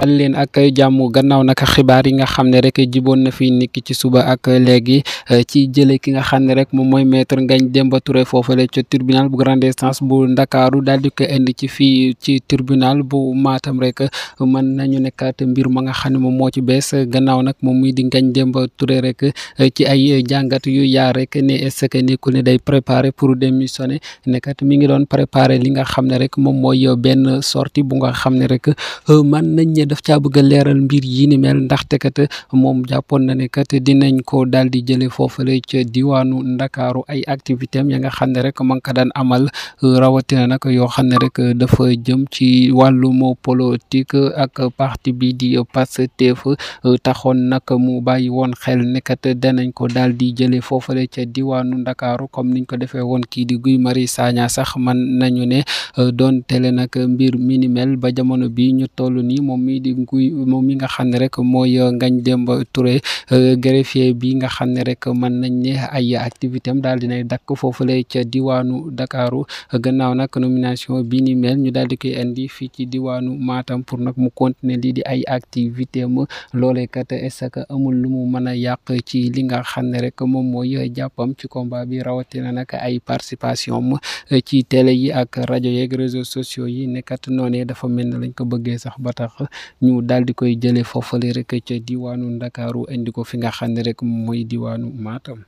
dal leen ak jàmm gannaaw nag xibaar yi nga xam ne rek jiboon na fi niki ci suba ak léegi ci jële ki nga xam ne rek moom mooy maître Ngagne Demba Touré foofale ca tribunal bu grande instance bu Ndakaaru daal di ko indi ci fii ci tribunal bu Matam rek mën nañu nekkaat mbir ma nga xam ne moom moo ci bees gannaaw nag moom muy di Ngagne Demba Touré rek ci ay jàngat yu yaa rek ne est-ce que nekkul ne day préparer pour démissionner nekkat mi ngi doon préparer li nga xam ne rek moom mooy benn sortie bu nga xam ne rek man nañ ne daf caa bëgg a leeral mbir yi ni mel ndaxte kat moom jàppoon na ne kat dinañ ko daal di jëlee foofale ca diwaanu Ndakaaru ay activité am ya nga xam ne rek ma nga ko daan amal rawatina nag yoo xam ne rek dafa jëm ci wàllum politique ak parti bi di Pastef taxoon nag mu bàyyi woon xel ne kat danañ ko daal di jëlee foofale ca diwaanu Ndakaaru comme niñ ko defee woon kii di Guy Marius Sagna sax man nañu ne doon tele nag mbir mi ni mel ba jamono bi ñu toll nii moom mi nga xam ne rek mooy Ngagne Demba Touré greffier bi nga xam ne rek mën nañ ne ay activité am daal dinay dakk foofule ca diwaanu Dakaaru gannaaw nag nomination bi ni mel ñu daal di koy indi fii ci diwaanu Matam pour nag mu continuer lii di ay activité am loolee kat est-ce que amul lu mu mën a yàq ci li nga xam ne rek moom mooy jàppam ci combat bi rawatina nag ay participation am ci télé yi ak rajo yeeg réseaux sociaux yi nekkat noonee dafa mel ne lañ ko bëggee sax ba tax ñu daal di koy jëlee foofale rek ca diwaanu Ndakaaru indi ko fi nga xam ne rek mooy diwaanu Matam.